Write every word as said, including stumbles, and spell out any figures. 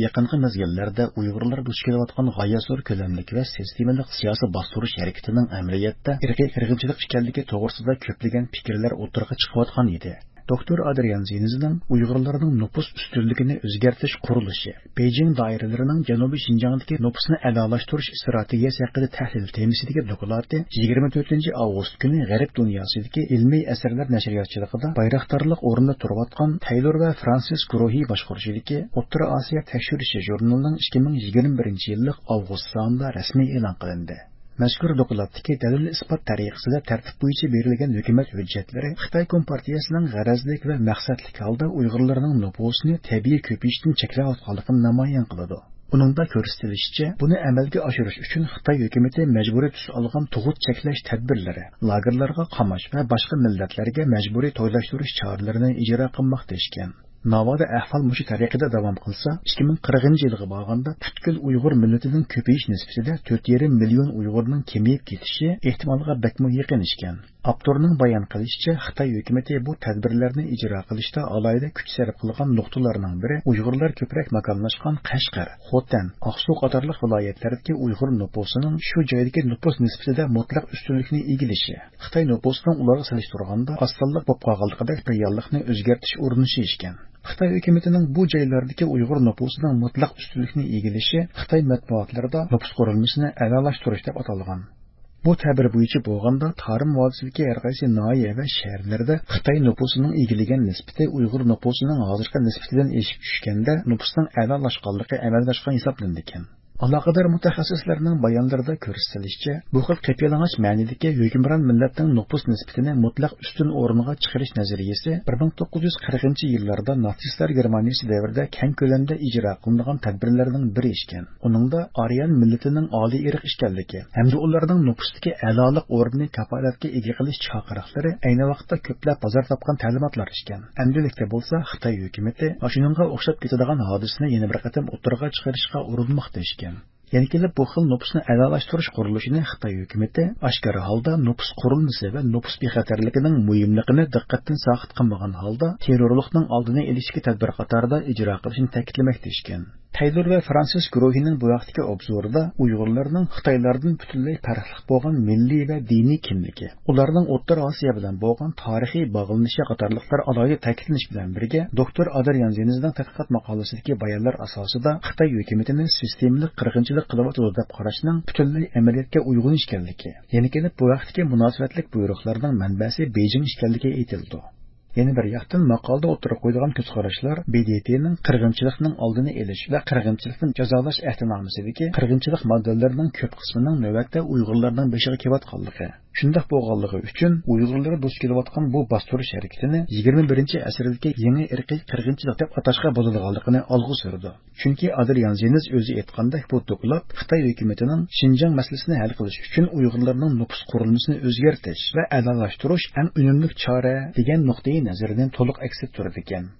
يېقىنقى مەزگىللەردە ئۇيغۇرلار دۇچ كېلىۋاتقان غايەت زور كۆلەملىك ۋە سىستېمىلىق سىياسىي باستۇرۇش ھەرىكىتىنىڭ ئەمەلىيەتتە ئىرقىي قىرغىنچىلىق ئىكەنلىكى توغرىسىدا كۆپلىگەن پىكىرلەر ئوتتۇرىغا چىقىۋاتقان ئىدى. دوكتور ئادرىيان زىنىزنىڭ ئۇيغۇرلارنىڭ نوپۇس ئۈستۈنلۈكىنى ئۆزگەرتىش قۇرۇلۇشى، بېيجىڭ دائىرىلىرىنىڭ جەنۇبىي شىنجاڭدىكى نوپۇسنى ئەلالاشتۇرۇش ئىستراتېگىيەسى ھەققىدە تەھلىل تېمىسىدىكى دوكلاتى يىگىرمە تۆتىنچى ئاۋغۇست كۈنى غەرب دۇنياسىدىكى ئىلمىي ئەسەرلەر نەشرىياتچىلىقىدا بايراقدارلىق ئورنىدا تۇرۇۋاتقان تەيلور ۋە فرانسىس گۇرۇھى باشقۇرۇشىدىكى ئوتتۇرا ئاسىيا تەكشۈرۈشى ژۇرنىلىنىڭ ئىككى مىڭ يىگىرمە بىرىنچى يىللىق ئاۋغۇست سانىدا رەسمىي ئېلان قىلىندى. مەزكۇر دوكلاتتىكى دەلىل-ئىسپات تەرىقىسىدە تەرتىپ بويىچە بېرىلگەن ھۆكۈمەت ھۆججەتلىرى خىتاي كومپارتىيەسىنىڭ غەرەزلىك ۋە مەقسەتلىك ھالدا ئۇيغۇرلارنىڭ نوپۇسىنى تەبىئىي كۆپىيىشتىن چەكلەۋاتقانلىقىنى نامايان قىلىدۇ. ئۇنىڭدا كۆرسىتىلىشىچە، بۇنى ئەمەلگە ئاشۇرۇش ئۈچۈن خىتاي ھۆكۈمىتى مەجبۇرىي تۈس ئالغان تۇغۇت چەكلەش تەدبىرلىرى، لاگېرلارغا قاماش ۋە باشقا مىللەتلەرگە مەجبۇرىي تويلاشتۇرۇش چارىلىرىنى ئىجرا قىلماقتا ئىكەن. ناۋادا ئەھۋال مۇشۇ تەرىقىدە داۋام قىلسا، ئىككى مىڭ قىرىقىنچى يىلغا بارغاندا پۈتكۈل ئۇيغۇر مىللىتىنىڭ كۆپىيىش نىسبىتىدە تۆت يېرىم مىليون ئۇيغۇرنىڭ كېمىيىپ كېتىشى ئېھتىمالغا بەكمۇ يېقىن ئىكەن. ئاپتورنىڭ بايان قىلىشىچە، خىتاي ھۆكۈمىتى بۇ تەدبىرلەرنى ئىجرا قىلىشتا ئالاھىدە كۈچ سەرپ قىلغان نۇقتىلارنىڭ بىرى ئۇيغۇرلار كۆپرەك ماكانلاشقان قەشقەر، خوتەن، ئاقسۇ قاتارلىق ۋىلايەتلەردىكى ئۇيغۇر نوپۇسىنىڭ شۇ جايدىكى نوپۇس نىسبىتىدە مۇتلەق ئۈستۈنلۈكنى ئىگىلىشى، خىتاي نوپۇسىنىڭ ئۇلارغا سېلىشتۇرغاندا ئاز سانلىق بولۇپ قالغانلىقىدەك رېئاللىقنى ئۆزگەرتىش ئۇرۇنۇشى ئىكەن. خىتاي ھۆكۈمىتىنىڭ بۇ جايلاردىكى ئۇيغۇر نوپۇسىنىڭ مۇتلەق ئۈستۈنلۈكنى ئىگىلىشى خىتاي مەتبۇئاتلىرىدا نوپۇس قۇرۇلمىسىنى ئەلالاشتۇرۇش دەپ ئاتالغان. بۇ تەبىر بويىچە بولغاندا، تارىم ۋادىسىدىكى ھەر قايسى ناھىيە ۋە شەھەرلەردە خىتاي نوپۇسىنىڭ ئىگىلىگەن نىسبىتى ئۇيغۇر نوپۇسىنىڭ ھازىرقى نىسبىتىدىن ئېشىپ چۈشكەندە، نوپۇسنىڭ ئەلالاشقانلىقى ئەمەلگە ئاشقان ھېسابلىنىدىكەن. ئالاقىدار مۇتەخەسسىسلەرنىڭ بايانلىرىدا كۆرسىتىلىشىچە، بۇ خىل قېپىيالىڭاچ مەنىدىكى ھۆكۈمران مىللەتنىڭ نوپۇس نىسبىتىنى مۇتلەق ئۈستۈن ئورۇنغا چىقىرىش نەزەرىيىسى بىر مىڭ توققۇز يۈز قىرىقىنچى يىللاردا ناتسىستلار گېرمانىيىسى دەۋرىدە كەڭ كۆلەمدە ئىجرا قىلىنغان تەدبىرلەرنىڭ بىرى ئىكەن. ئۇنىڭدا ئاريان مىللىتىنىڭ ئالىي ئىرق ئىكەنلىكى ھەمدە ئۇلارنىڭ نوپۇستىكى ئەلالىق ئورنىنى كاپالەتكە ئىگە قىلىش چاقىرىقلىرى ئەينى ۋاقىتتا كۆپلەپ بازار تاپقان تەلىماتلار ئىكەن. ئەمدىلىكتە بولسا خىتاي ھۆكۈمىتى ئاشۇنىڭغا ئوخشاپ كېتىدىغان ھادىسىنى يەنە بىر قېتىم ئوتتۇرىغا چىقىرىشقا ئۇرۇنماقتا ئىكەن. يەنە كېلىپ بۇ خىل نوپۇسنى ئەلالاشتۇرۇش قۇرۇلۇشىنى خىتاي ھۆكۈمىتى ئاشكارا ھالدا نوپۇس قۇرۇلمىسى ۋە نوپۇس بىخەتەرلىكىنىڭ مۇھىملىقىنى دىققەتتىن ساقىت قىلمىغان ھالدا تېررورلۇقنىڭ ئالدىنى ئېلىشتىكى تەدبىر قاتارىدا ئىجرا قىلىشنى تەكىتلىمەكتە ئىكەن. تەيلور ۋە فرانسىس گروھىنىڭ بۇ ھەقتىكى ئوبزورىدا ئۇيغۇرلارنىڭ خىتايلاردىن پۈتۈنلەي پەرقلىق بولغان مىللىي ۋە دىنىي كىملىكى، ئۇلارنىڭ ئوتتۇرا ئاسىيا بىلەن بولغان تارىخىي باغلىنىشى قاتارلىقلار ئالاھىدە تەكىتلىنىش بىلەن بىرگە، دوكتور ئادرىيان زېنزنىڭ تەتقىقات ماقالىسىدىكى بايانلار ئاساسىدا خىتاي ھۆكۈمىتىنى سىستېمىلىق قىرغىنچىلىق قىلىۋاتىدۇ دەپ قاراشنىڭ پۈتۈنلەي ئەمەلىيەتكە ئۇيغۇن ئىكەنلىكى، يەنە كېلىپ بۇ ھەقتىكى مۇناسىۋەتلىك بۇيرۇقلارنىڭ مەنبەسى بېيجىڭ ئىكەنلىكى ئېيتىلىدۇ. يەنە بىر ياقتىن، ماقالىدا ئوتتۇرىغا قويۇلغان كۆز قاراشلار ب د ت نىڭ قىرغىنچىلىقنىڭ ئالدىنى ئېلىش ۋە قىرغىنچىلىقنى جازالاش ئەھدىنامىسىدىكى قىرغىنچىلىق ماددىلىرىنىڭ كۆپ قىسمىنىڭ نۆۋەتتە ئۇيغۇرلارنىڭ بېشىغا كېلىۋاتقانلىقى، شۇنداق بولغانلىقى ئۈچۈن، ئۇيغۇرلار دۇچ كېلىۋاتقان بۇ باستۇرۇش ھەرىكىتىنى يىگىرمە بىرىنچى ئەسىردىكى يېڭى ئىرقىي قىرغىنچىلىق دەپ ئاتاشقا بولىدىغانلىقىنى ئالغا سۈرىدۇ. چۈنكى ئادرىيان زېنز ئۆزى ئېيتقاندەك، بۇ دوكلات خىتاي ھۆكۈمىتىنىڭ شىنجاڭ مەسىلىسىنى ھەل قىلىش ئۈچۈن ئۇيغۇرلارنىڭ نوپۇس قۇرۇلمىسىنى ئۆزگەرتىش ۋە ئەلالاشتۇرۇش ئەڭ ئۈنۈملۈك چارە دېگەن نۇقتىئى نەزىرىنى تولۇق ئەكس ئەتتۈرىدىكەن.